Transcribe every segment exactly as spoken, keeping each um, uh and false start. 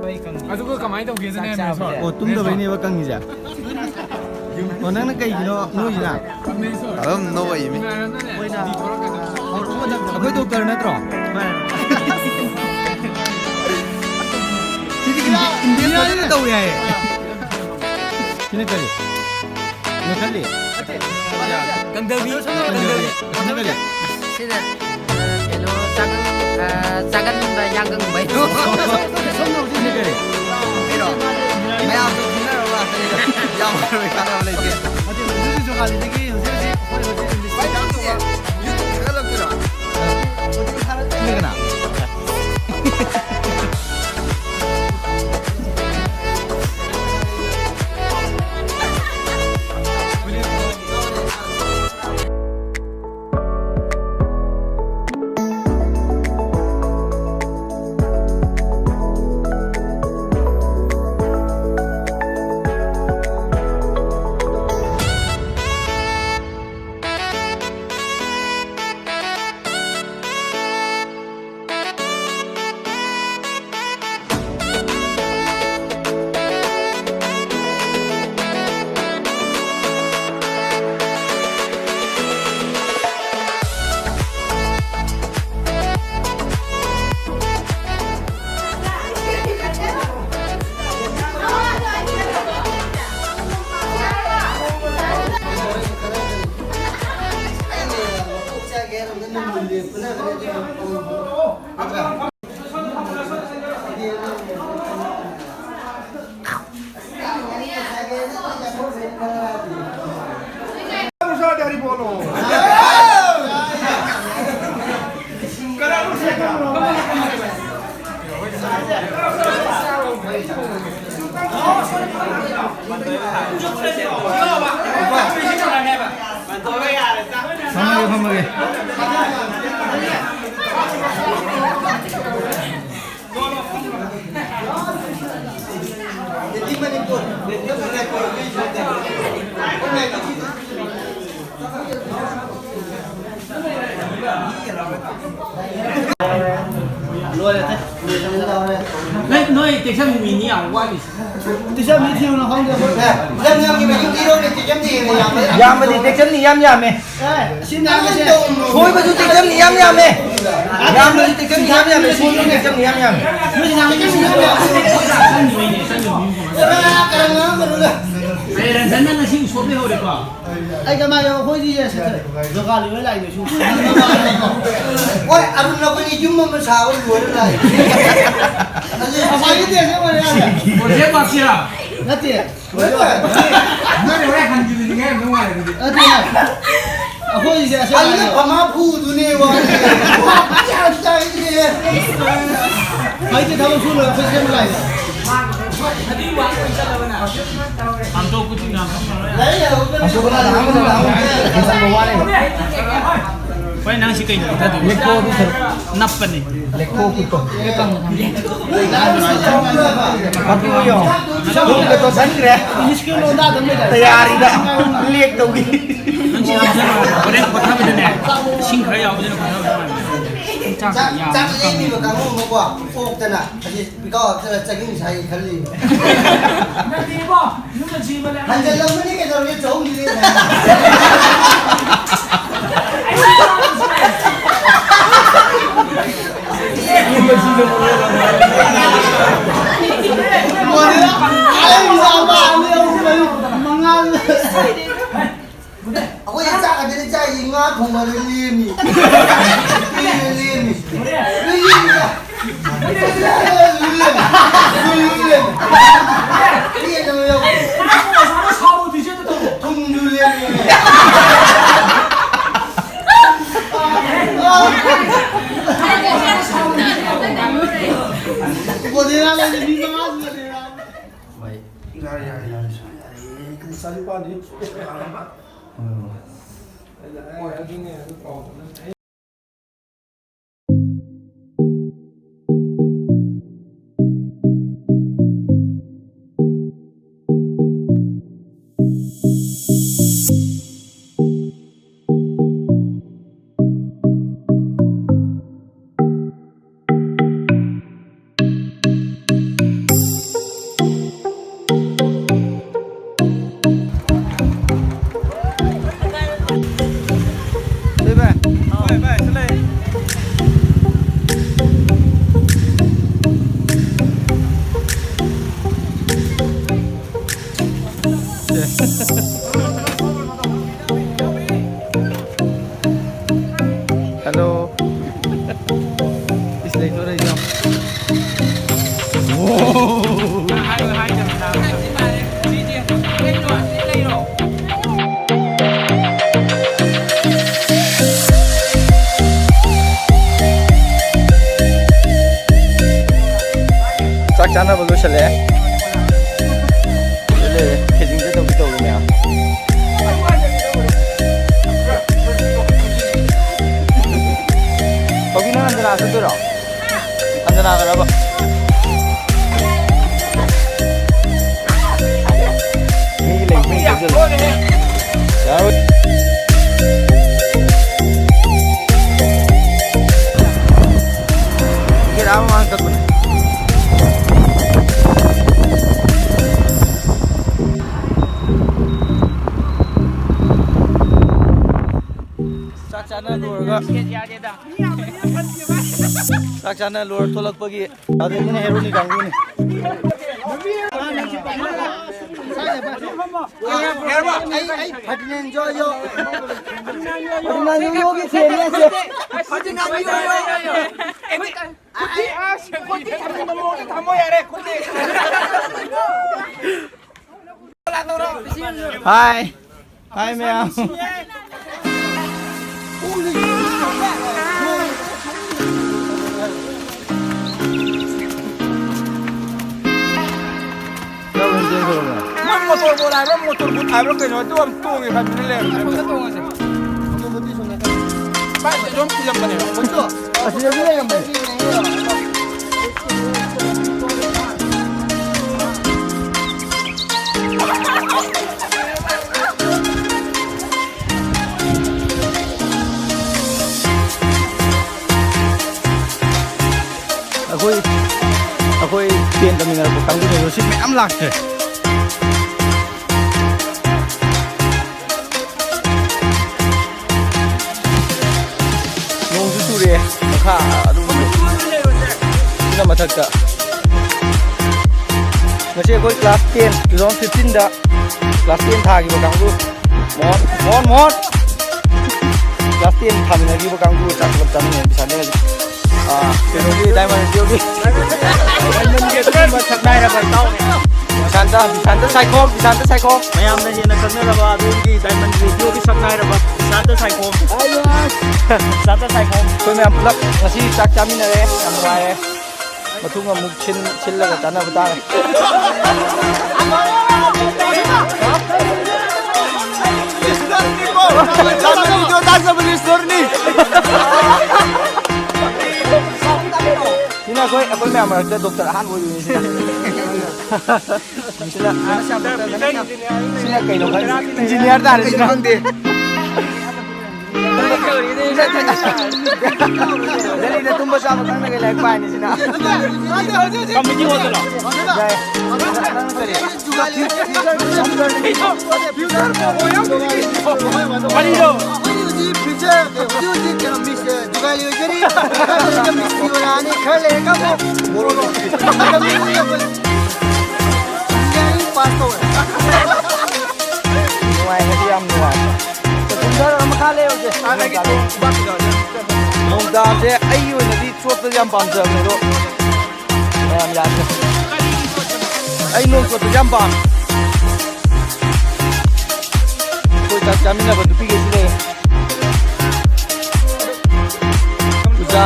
ꯑꯗꯨꯒ ꯀꯃꯥꯏꯅ ꯇꯧꯒꯦꯗꯅꯦ, ꯃꯦꯁꯣꯔ? ꯑꯣ, ꯇꯨꯝꯗꯕꯩꯅꯦꯕ ꯀꯪꯉꯤꯁꯦ? ꯑꯣ, ꯅꯪꯅ ꯀꯩꯒꯤꯅꯣ ꯅꯣꯏꯁꯤꯅ? ꯑꯗꯨꯝ ꯅꯣꯛꯏꯃꯤ꯫ ꯃꯣꯏꯅ ꯍꯧꯔꯛꯄ ꯃꯇꯝꯗ ꯑꯩꯈꯣꯏ ꯗꯣꯛꯇꯔ ꯅꯠꯇ꯭ꯔꯣ? ꯃꯥꯅꯦ꯫ ꯁꯤꯗꯤ ꯏꯟꯗꯤꯌꯥꯗ ꯇꯧꯋꯦ ꯍꯥꯏꯌꯦ꯫ ꯁꯤꯅ ꯀꯔꯤ? ꯅꯣꯏꯈꯠꯂꯤ? ꯀꯪꯗꯕꯤ꯫ ꯀꯪꯗꯕꯤ꯫ ꯁꯤꯅ ꯀꯔꯤ? ꯁꯤꯅ, ꯑ, ꯀꯩꯅꯣ, ꯆꯥꯒꯪ-, ꯑ, ꯆꯥꯒꯟꯕ, ꯌꯥꯡꯒꯪꯕ꯫ ꯁꯤꯅ ꯀꯔꯤ? ꯀꯩꯅꯣ? ꯃꯌꯥꯝꯁꯨ ꯈꯪꯅꯔꯕ ꯉꯥꯛꯇꯅꯤꯗ꯫ ꯌꯥꯝ ꯍꯥꯏꯕ ꯀꯥꯟꯅꯕ ꯂꯩꯇꯦ꯫ ꯍꯧꯖꯤꯛ ꯍꯧꯖꯤꯛ ꯖꯣꯒꯥꯂꯤꯗꯒꯤ ꯍꯧꯖꯤꯛ ꯍꯧꯖꯤꯛ ꯑꯩꯈꯣꯏ ꯍꯧꯖꯤꯛ ꯚꯥꯏ, ꯅꯪꯁꯦ YouTube ꯊꯥꯒꯠꯂꯛꯇꯣꯏꯔꯣ? ꯁꯤꯅ ꯀꯅꯥ? ꯐꯝꯃꯒꯦ, ꯐꯝꯃꯒꯦ꯫ ꯂꯣꯏꯔꯦ꯫ ꯅꯣꯏ, ꯅꯣꯏ ꯇꯦꯛꯁꯟ ꯃꯤꯅꯤ ꯌꯥꯝ ꯋꯥꯠꯂꯤꯁꯦ꯫ ꯇꯦꯛꯁꯟ ꯃꯤ ꯊꯤꯌꯨꯅ ꯈꯪꯗꯦ ꯑꯩꯈꯣꯏ꯫ ꯑꯦ, ꯂꯝ ꯂꯝꯒꯤ ꯃꯌꯨꯝ ꯊꯤꯔꯣꯅꯦ, ꯇꯦꯛꯁꯟ ꯊꯤꯔꯦꯅꯦ, ꯌꯥꯝꯕ꯫ ꯌꯥꯝꯕꯗꯤ ꯇꯦꯛꯁꯟꯅꯤ ꯌꯥꯝ ꯌꯥꯝꯃꯦ꯫ ꯑꯦ, ꯑꯁꯤ ꯃꯌꯥꯝꯁꯦ꯫ ꯁꯣꯏꯕꯁꯨ ꯇꯦꯛꯁꯟꯅꯤ ꯌꯥꯝ ꯌꯥꯝꯃꯦ꯫ ꯌꯥꯝꯕꯁꯨ ꯇꯦꯛꯁꯟꯅꯤ ꯌꯥꯝ ꯌꯥꯝꯃꯦ꯫ ꯁꯣꯏꯕꯁꯨ ꯇꯦꯛꯁꯟꯅꯤ ꯌꯥꯝ ꯌꯥꯝꯃꯦ꯫ ꯅꯣꯏ ꯃꯌꯥꯝꯁꯦ ꯇꯦꯛꯁꯟ ꯌꯥꯝ ꯌꯥꯝꯃꯦ꯫ ꯀꯔꯥ, ꯀꯔꯥ ꯉꯥꯡꯒꯅꯨꯗ꯫ ꯑꯦ, ꯔꯟꯖꯟꯅ ꯉꯁꯤ ꯎꯁꯣꯞ ꯂꯩꯍꯧꯔꯦꯀꯣ? ꯑꯩ ꯀꯃꯥꯏꯅ ꯑꯩꯈꯣꯏꯗꯤ ꯌꯦꯁ ꯖꯣꯒꯥꯂꯤ ꯍꯣꯏ ꯂꯥꯛꯏꯗꯨꯁꯨ꯫ ꯍꯣꯏ, ꯑꯔꯨꯟ ꯑꯩꯈꯣꯏꯅꯤ ꯌꯨꯝ ꯑꯃ ꯁꯥꯕ ꯂꯣꯏꯔ ꯂꯥꯛꯏ꯫ ꯑꯗꯨ ꯉꯁꯥꯏꯒꯤ ꯇꯦꯛꯁ ꯑꯃ ꯌꯥꯎꯔꯦ꯫ ꯄ꯭ꯔꯣꯖꯦꯛ ꯄꯥꯛꯁꯤꯔꯥ? ꯅꯠꯇꯦ꯫ ꯅꯣꯏ ꯍꯣꯔꯦꯟ ꯍꯟꯈꯤꯕꯅꯤꯉꯥꯏ ꯌꯥꯝ ꯅꯨꯡꯉꯥꯏꯔꯦ ꯑꯗꯨꯗꯤ꯫ ꯅꯠꯇꯦ꯫ ꯑꯩꯈꯣꯏꯁꯦ ꯑꯁꯦꯡꯕ ꯑꯗꯨꯅ ꯍꯥꯏꯒꯦ꯫ ꯐꯃꯥ ꯐꯨꯗꯨꯅꯦꯕ꯫ ꯐꯩꯇꯦ, ꯊꯕꯛ ꯁꯨ ꯂꯣꯏꯔ ꯑꯩꯈꯣꯏ ꯁꯦꯝꯕ ꯂꯥꯛꯏꯅꯦ꯫ ꯂꯩ, ꯂꯩ, ꯂꯩ꯫ ꯍꯣꯏ, ꯅꯪ ꯁꯤ ꯀꯩꯅꯣ ꯃꯨꯊꯠꯇꯣꯏꯗꯣ? ꯂꯦꯛꯊꯣꯛꯑꯣ ꯑꯗꯨ ꯁꯔꯨꯛ꯫ ꯅꯞꯄꯅꯤ꯫ ꯂꯦꯛꯊꯣꯛꯑꯣ ꯈꯨꯠꯇꯣ꯫ ꯄꯥꯊꯣꯛꯑꯣ ꯌꯦꯡꯉꯣ꯫ ꯊꯨꯝꯒ ꯇꯣꯠꯁꯟꯈ꯭ꯔꯦ꯫ ꯏꯪꯂꯤꯁꯀꯤ ꯂꯣꯟꯗ ꯑꯗꯨꯝ ꯂꯩꯗꯥꯏ? ꯇꯌꯥꯔꯤꯗ ꯂꯦꯛ ꯇꯧꯈꯤ꯫ ꯅꯪ ꯁꯤ ꯂꯦꯛꯁꯟ ꯍꯣꯔꯦꯟ ꯄꯣꯊꯥꯕꯗꯅꯦ ꯏꯁꯤꯡ ꯈꯔ ꯌꯥꯎꯕꯗꯨꯅ ꯄꯣꯊꯥꯕꯗ ꯅꯨꯡꯉꯥꯏꯕꯅꯦ꯫ ꯆꯥꯛ ꯆꯥꯛ ꯌꯥꯝ ꯆꯥꯛ ꯂꯦꯝꯃꯤꯕ ꯀꯥꯡꯕꯨ ꯑꯃꯀꯣ ꯑꯣꯛꯇꯅ ꯍꯧꯖꯤꯛ ꯄꯤꯀꯥꯎ ꯍꯥꯞꯆꯜꯂ ꯆꯥꯛ ꯏꯁꯤꯡ ꯆꯥꯏ ꯈꯜꯂꯤ꯫ ꯅꯠꯇꯦꯕꯣ, ꯌꯨꯝꯗ ꯖꯤꯕ ꯂꯩ꯫ ꯍꯟꯖꯜꯂꯝꯃꯅꯤ ꯀꯩꯗꯧꯔꯒꯦ, ꯆꯍꯨꯝꯗꯤ ꯂꯦꯝꯃꯦ꯫ ꯃꯣꯗꯦꯜ ꯑꯩ ꯏꯆꯥ ꯑꯃ, ꯑꯅꯤ, ꯑꯍꯨꯝ, ꯃꯔꯤ, ꯃꯉꯥ꯫ ꯑꯩꯈꯣꯏ ꯆꯥꯛ ꯈꯛꯇꯅꯤ ꯆꯥꯏꯁꯤ, ꯉꯥ ꯊꯣꯡꯕꯗ ꯂꯦꯝꯃꯤ꯫ ꯎꯇꯤꯗ ꯂꯦꯝꯃꯤ꯫ ꯂꯣꯏ ꯂꯦꯝꯃꯤꯗ꯫ ꯂꯣꯏ ꯂꯦꯝꯃꯤ꯫ ꯂꯣꯏ ꯂꯦꯝꯃꯤ꯫ ꯄꯦꯟꯗꯕ ꯌꯥꯎꯗꯦ꯫ ꯊꯨꯝꯁꯨ ꯂꯦꯝꯃꯤ꯫ ꯃꯣꯗꯦꯂꯔ ꯂꯩꯔꯦ, ꯃꯤ ꯃꯉꯥ ꯁꯨꯔꯦ꯫ ꯌꯥꯔꯦ, ꯌꯥꯔꯦ, ꯌꯥꯔꯦ, ꯁꯨꯔꯦ, ꯌꯥꯔꯦ꯫ ꯏꯆꯥꯅꯨꯄꯥꯗꯤ ꯎꯝ꯫ ꯆꯥꯛ ꯆꯥꯅꯕ ꯂꯣꯏꯁꯜꯂꯦ꯫ ꯂꯣꯏ ꯂꯩꯔꯦ꯫ ꯈꯦꯆꯤꯡꯁꯦ ꯇꯧꯒꯦ ꯇꯧꯔꯤ ꯃꯌꯥꯝ꯫ ꯍꯧꯖꯤꯛ ꯅꯪ ꯑꯟꯖꯅꯥ ꯆꯠꯇꯣꯏꯔꯣ? ꯑꯟꯖꯅꯥꯒꯔꯕ? ꯃꯤꯒꯤ ꯂꯩ, ꯃꯤꯒꯤ ꯂꯩ ꯆꯠꯂꯣ꯫ ꯌꯥꯔꯣꯏ꯫ ꯒꯦꯠ ꯑꯥ ꯃꯃꯥꯡ ꯆꯠꯄꯅꯦ꯫ ꯆꯥꯛ ꯆꯥꯅ ꯂꯣꯏꯔꯒ, ꯆꯥꯛ ꯆꯥꯅ ꯂꯣꯏꯔ ꯊꯣꯛꯂꯛꯄꯒꯤ ꯑꯗꯨꯗꯤꯅꯦ ꯍꯦꯔꯣꯅꯤ ꯀꯥꯡꯕꯨꯅꯤ꯫ ꯐꯔꯗꯤꯅꯥꯟ ꯌꯣ, ꯌꯣ꯫ ꯐꯔꯗꯤꯅꯥꯟ ꯌꯣ, ꯌꯣꯒꯤ ꯐꯦꯟꯅꯦ ꯑꯁꯦ꯫ ꯐꯔꯗꯤꯅꯥꯟ ꯌꯣ, ꯌꯣ꯫ ꯈꯨꯠꯇꯤ, ꯑꯁ, ꯈꯨꯠꯇꯤ ꯊꯝꯅꯤꯡꯕ ꯃꯑꯣꯡꯗ ꯊꯝꯃꯣ ꯌꯥꯔꯦ, ꯈꯨꯠꯇꯤ꯫ ꯍꯥꯏ꯫ ꯍꯥꯏ ꯃꯌꯥꯝ꯫ ꯅꯪ ꯃꯣꯇꯣꯔ ꯕꯣꯠ ꯍꯥꯏꯕ꯭ꯔꯥ, ꯃꯣꯇꯣꯔ ꯕꯨꯠ ꯍꯥꯏꯕ꯭ꯔꯥ ꯀꯩꯅꯣ, ꯑꯗꯨ ꯌꯥꯝ ꯇꯣꯡꯉꯦ ꯈꯟꯕꯅ ꯂꯩꯔꯝꯃꯦ꯫ ꯚꯥꯏ, ꯑꯗꯨꯝ ꯊꯤꯜꯂꯝꯕꯅꯦꯕ꯫ ꯑꯁꯤꯗꯁꯨ ꯂꯩꯔꯝꯕꯅꯦ꯫ ꯑꯩꯈꯣꯏ, ꯑꯩꯈꯣꯏ ꯇꯦꯟ ꯇꯝꯃꯤꯟꯅꯔꯛꯄ ꯀꯥꯡꯕꯨꯅꯦ, ꯁꯤ ꯃꯌꯥꯝ ꯂꯥꯛꯇ꯭ꯔꯦ꯫ ꯅꯣꯡꯁꯨ ꯆꯨꯔꯛꯑꯦ ꯃꯈꯥ ꯑꯗꯨꯝ꯫ ꯁꯤꯅ ꯃꯊꯛꯇ꯫ ꯉꯁꯤ ꯑꯩꯈꯣꯏ class ten, two thousand fifteen ꯗ class ten ꯊꯥꯈꯤꯕ ꯀꯥꯡꯕꯨ꯫ ꯃꯣꯍꯟ, ꯃꯣꯍꯟ, ꯃꯣꯍꯟ꯫ Class ten ꯊꯥꯃꯤꯟꯅꯈꯤꯕ ꯀꯥꯡꯕꯨ ꯆꯥꯛ ꯄꯨꯂꯞ ꯆꯥꯃꯤꯟꯅꯩ, ꯄꯩꯁꯥ ꯂꯩꯔꯗꯤ꯫ ꯑꯥ, ꯀꯩꯅꯣꯒꯤ, Diamond Radioꯒꯤ꯫ Diamondꯒꯤ ꯑꯗꯨꯒꯨꯝꯕ ꯁꯛꯅꯥꯏ ꯍꯥꯏꯔꯕ ꯏꯇꯥꯎꯅꯦ꯫ ꯕꯤꯁꯥꯟꯇ, ꯕꯤꯁꯥꯟꯇ ꯁꯥꯏꯈꯣꯝ, ꯕꯤꯁꯥꯟꯇ ꯁꯥꯏꯈꯣꯝ꯫ ꯃꯌꯥꯝꯅ ꯍꯦꯟꯅ ꯈꯪꯅꯔꯕ ꯑꯗꯣꯝꯒꯤ Diamond Radio-ꯒꯤ ꯁꯛꯅꯥꯏꯔꯕ ꯕꯤꯁꯥꯟꯇ ꯁꯥꯏꯈꯣꯝ꯫ ꯕꯤꯁꯥꯟꯇ ꯁꯥꯏꯈꯣꯝ꯫ ꯑꯩꯈꯣꯏ ꯃꯌꯥꯝ ꯄꯨꯂꯞ ꯉꯁꯤ ꯆꯥꯛ ꯆꯥꯃꯤꯟꯅꯔꯦ, ꯌꯥꯝ ꯅꯨꯡꯉꯥꯏꯔꯦ꯫ ꯃꯇꯨꯡ ꯑꯃꯨꯛ ꯁꯤꯟ-, ꯁꯤꯜꯂꯒ ꯆꯥꯅꯕ ꯇꯥꯔꯦ꯫ ꯁꯤꯅ ꯑꯩꯈꯣꯏ, ꯑꯩꯈꯣꯏ ꯃꯌꯥꯝ ꯃꯔꯛꯇ ꯗꯣꯛꯇꯔ ꯑꯍꯥꯟꯕ ꯑꯣꯏꯗꯣꯏꯅꯤ ꯁꯤꯅ꯫ ꯁꯤꯅ, ꯁꯤꯅ ꯀꯩꯅꯣ ꯈꯪꯗꯦ꯫ ꯏꯟꯖꯤꯅꯤꯌꯥꯔ ꯇꯥꯔꯦ ꯁꯤꯅ꯫ ꯈꯪꯗꯦ꯫ ꯗꯦꯜꯂꯤꯗ ꯇꯨꯝꯕ ꯆꯥꯕ ꯈꯪꯗꯒꯩ ꯂꯥꯏꯔꯤꯛ ꯄꯥꯏꯅꯤ ꯁꯤꯅ꯫ ꯀꯃꯤꯇꯤ ꯍꯣꯜꯗꯔꯣ? ꯌꯥꯏ꯫ ꯅꯪ ꯀꯔꯤ? ꯋꯥꯔꯤꯗꯣ꯫ ꯑꯩꯈꯣꯏ ꯍꯧꯖꯤꯛ ꯐ꯭ꯌꯨꯆꯔ, ꯍꯧꯖꯤꯛ ꯍꯧꯖꯤꯛ ꯀꯩꯅꯣ, ꯃꯤꯁ, ꯖꯨꯒꯥꯂꯤ ꯑꯣꯏꯖꯔꯤ꯫ ꯈꯔ ꯂꯩꯔꯒ ꯃꯤꯁ ꯑꯣꯏꯔꯛꯑꯅꯤ, ꯈꯔ ꯂꯩꯔꯒ ꯑꯃꯨꯛ ꯏꯟꯖꯤꯅꯤꯌꯥꯔꯤꯡ ꯄꯥꯁ ꯇꯧꯔꯦ꯫ ꯅꯨꯡꯉꯥꯏ, ꯉꯁꯤ ꯌꯥꯝ ꯅꯨꯡꯉꯥꯏ꯫ ꯀꯨꯝꯊꯔꯒ ꯃꯈꯥ ꯂꯩꯔꯨꯁꯦ꯫ ꯅꯣꯡ ꯇꯥꯕꯁꯦ ꯑꯩꯒꯤ ꯑꯣꯏꯅꯗꯤ ꯆꯣꯠꯄꯁꯦ ꯌꯥꯝ ꯄꯥꯝꯖꯕꯅꯦ, ꯑꯗꯣ ꯃꯌꯥꯝ ꯌꯥꯗ꯭ꯔꯦ꯫ ꯑꯩ ꯅꯣꯡ ꯆꯣꯠꯄꯁꯦ ꯌꯥꯝ ꯄꯥꯝꯃꯦ꯫ ꯑꯩꯈꯣꯏ ꯆꯥꯛ ꯆꯥꯃꯤꯟꯅꯕ ꯅꯨꯄꯤꯈꯩꯁꯨ ꯂꯩ꯫ ꯄꯨꯖꯥ꯫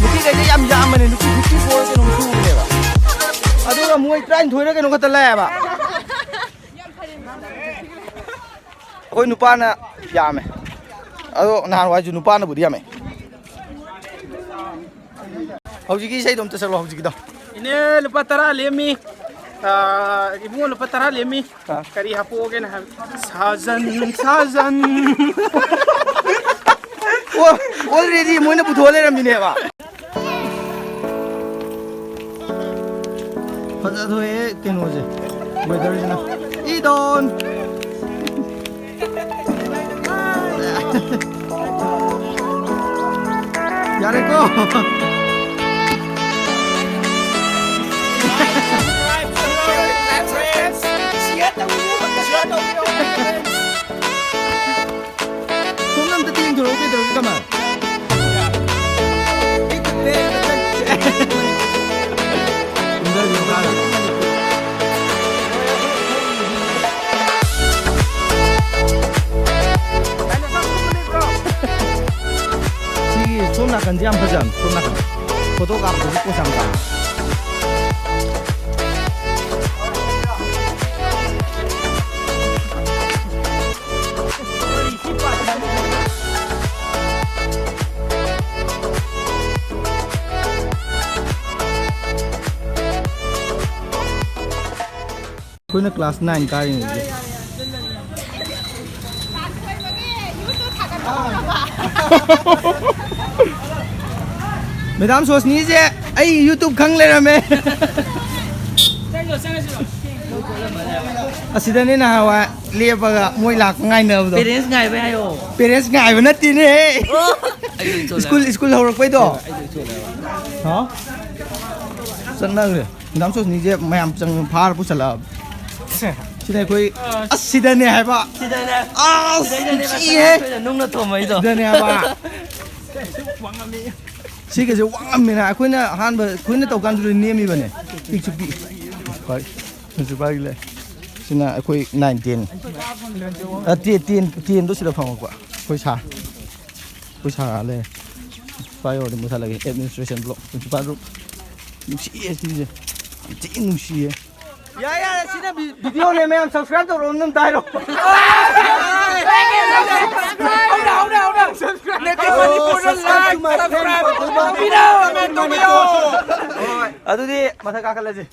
ꯅꯨꯄꯤꯈꯩꯁꯦ ꯌꯥꯝ ꯌꯥꯝꯕꯅꯦ, ꯅꯨꯄꯤ fifty four ꯀꯩꯅꯣꯝ ꯁꯨꯕꯅꯦꯕ꯫ ꯑꯗꯨꯒ ꯃꯣꯏ ꯇꯔꯥꯅꯤꯊꯣꯏꯔ ꯀꯩꯅꯣ ꯈꯛꯇ ꯂꯥꯛꯑꯦꯕ꯫ ꯑꯩꯈꯣꯏ ꯅꯨꯄꯥꯅ ꯌꯥꯝꯃꯦ꯫ ꯑꯗꯣ ꯅꯍꯥꯟꯋꯥꯏꯁꯨ ꯅꯨꯄꯥꯅꯕꯨꯗꯤ ꯌꯥꯝꯃꯦ꯫ ꯍꯧꯖꯤꯛꯀꯤ ꯏꯁꯩꯗꯣ ꯑꯝꯇ ꯁꯛꯂꯣ, ꯍꯧꯖꯤꯛꯀꯤꯗꯣ꯫ ꯏꯅꯦ, ꯂꯨꯄꯥ ꯇꯔꯥ ꯂꯦꯝꯃꯤ꯫ ꯑꯥ, ꯏꯕꯨꯡꯉꯣ, ꯂꯨꯄꯥ ꯇꯔꯥ ꯂꯦꯝꯃꯤ꯫ ꯑꯥ꯫ ꯀꯔꯤ ꯍꯥꯞꯄꯛꯑꯣꯒꯦꯅ ꯍꯥꯏꯕ? ꯁꯥꯖꯟ, ꯁꯥꯖꯟ꯫ ꯑꯣ, already ꯃꯣꯏꯅ ꯄꯨꯊꯣꯛꯑ ꯂꯩꯔꯝꯃꯤꯅꯦꯕ꯫ ꯐꯖꯊꯣꯛꯑꯦ ꯀꯩꯅꯣꯁꯦ, weather-ꯁꯤꯅ꯫ ꯏꯗꯣꯟ! ꯌꯥꯔꯦꯀꯣ? ꯁꯣꯝꯗ ꯑꯝꯇ ꯌꯦꯡꯊꯣꯔꯛꯎ, ꯀꯩꯗꯧꯔꯒꯦ, ꯀꯃꯥꯏ? ꯁꯣꯝ ꯅꯥꯀꯟꯁꯦ ꯌꯥꯝ ꯐꯖꯕꯅꯤ, ꯁꯣꯝ ꯅꯥꯀꯟ꯫ ꯐꯣꯇꯣ ꯀꯥꯞꯄꯗꯁꯨ ꯄꯣꯁ ꯌꯥꯝ ꯇꯥꯏ꯫ ꯑꯩꯈꯣꯏꯅ ꯀ꯭ꯂꯥꯁ ꯅꯥꯏꯟ ꯀꯥꯔꯤꯉꯩꯒꯤ꯫ ꯃꯦꯗꯥꯝ ꯁꯣꯁꯅꯤꯁꯦ ꯑꯩ YouTube ꯈꯪ ꯂꯩꯔꯝꯃꯦ꯫ ꯑꯁꯤꯗꯅꯦ ꯅꯍꯥꯟꯋꯥꯏ ꯂꯦꯞꯄꯒ ꯃꯣꯏ ꯂꯥꯛꯄ ꯉꯥꯏꯅꯕꯗꯣ꯫ ꯄꯦꯔꯦꯟꯁ ꯉꯥꯏꯕ ꯍꯥꯏꯌꯣ꯫ ꯄꯦꯔꯦꯟꯁ ꯉꯥꯏꯕ ꯅꯠꯇꯦꯅꯦ꯫ ꯑꯣ꯫ ꯑꯩꯗꯣ ꯏꯆꯣꯜꯂꯦ꯫ School, school ꯍꯧꯔꯛꯄꯩꯗꯣ꯫ ꯑꯩꯗꯣ ꯏꯆꯣꯜꯂꯦꯕ꯫ ꯍꯥ? ꯆꯠꯅꯈ꯭ꯔꯦ꯫ ꯃꯦꯗꯥꯝ ꯁꯣꯁꯅꯤꯁꯦ ꯃꯌꯥꯝ ꯆꯪ ꯐꯥꯔ ꯄꯨꯁꯜꯂꯛꯑꯕ꯫ ꯁꯤꯗ ꯑꯩꯈꯣꯏ, ꯑꯁ, ꯁꯤꯗꯅꯦ ꯍꯥꯏꯕ꯫ ꯁꯤꯗꯅꯦ꯫ ꯑꯁ, ꯁꯤꯗꯩꯗꯅꯦ ꯅꯨꯡꯁꯤꯍꯦ꯫ ꯃꯁꯥ ꯅꯨꯡꯅ ꯊꯣꯝꯃꯛꯏꯗꯣ꯫ ꯁꯤꯗꯅꯦ ꯍꯥꯏꯕ꯫ ꯁꯤꯒꯁꯦ ꯋꯥꯡꯉꯝꯃꯤꯅ ꯑꯩꯈꯣꯏꯅ ꯑꯍꯥꯟꯕ ꯑꯩꯈꯣꯏꯅ ꯇꯧꯀꯥꯟꯗꯁꯨ ꯅꯦꯝꯃꯤꯕꯅꯦ꯫ ꯄꯤꯛꯁꯨ ꯄꯤꯛ꯫ ꯍꯣꯏ꯫ ꯄ꯭ꯔꯤꯟꯁꯤꯄꯥꯜꯒꯤ ꯂꯩ꯫ ꯁꯤꯅ ꯑꯩꯈꯣꯏ ꯅꯥꯏꯟ ꯇꯦꯟ꯫ ꯑ, ꯇꯦꯟ, ꯇꯦꯟ, ꯇꯦꯟꯗꯣ ꯁꯤꯗ ꯐꯪꯉꯛꯄ꯫ ꯑꯩꯈꯣꯏ ꯁꯥꯔ꯫ ꯑꯩꯈꯣꯏ ꯁꯥꯔ ꯂꯩꯔꯦ꯫ ꯄ꯭ꯔꯤꯟꯁꯤꯄꯥꯜ ꯌꯧꯔꯗꯤ ꯃꯨꯊꯠꯂꯒꯦ꯫ Administration block. Principal room. ꯅꯨꯡꯁꯤꯌꯦ ꯁꯤꯁꯦ꯫ ꯌꯥꯝ ꯊꯤꯅ ꯅꯨꯡꯁꯤꯌꯦ꯫ ꯌꯥꯔꯦ, ꯌꯥꯔꯦ, ꯁꯤꯅ ꯚꯤ-, ꯚꯤꯗꯤꯑꯣꯅꯦ ꯃꯌꯥꯝ, ꯁꯕꯁꯀ꯭ꯔꯥꯏꯕ ꯇꯧꯔꯣ, ꯑꯗꯨꯝ ꯇꯥꯏꯔꯣ꯫ ꯍꯧꯅ, ꯍꯧꯅ, ꯍꯧꯅ꯫ ꯁꯕꯁꯀ꯭ꯔꯥꯏꯕ ꯅꯠꯇꯦ, ꯃꯅꯤꯄꯨꯔꯗ ꯂꯥꯏꯛ, ꯁꯕꯁꯀ꯭ꯔꯥꯏꯕ ꯇꯧꯕꯤꯔꯣ, ꯀꯃꯦꯟ ꯇꯧꯕꯤꯔꯣ꯫ ꯑꯗꯨꯗꯤ ꯃꯊꯛ ꯀꯥꯈꯠꯂꯁꯤ꯫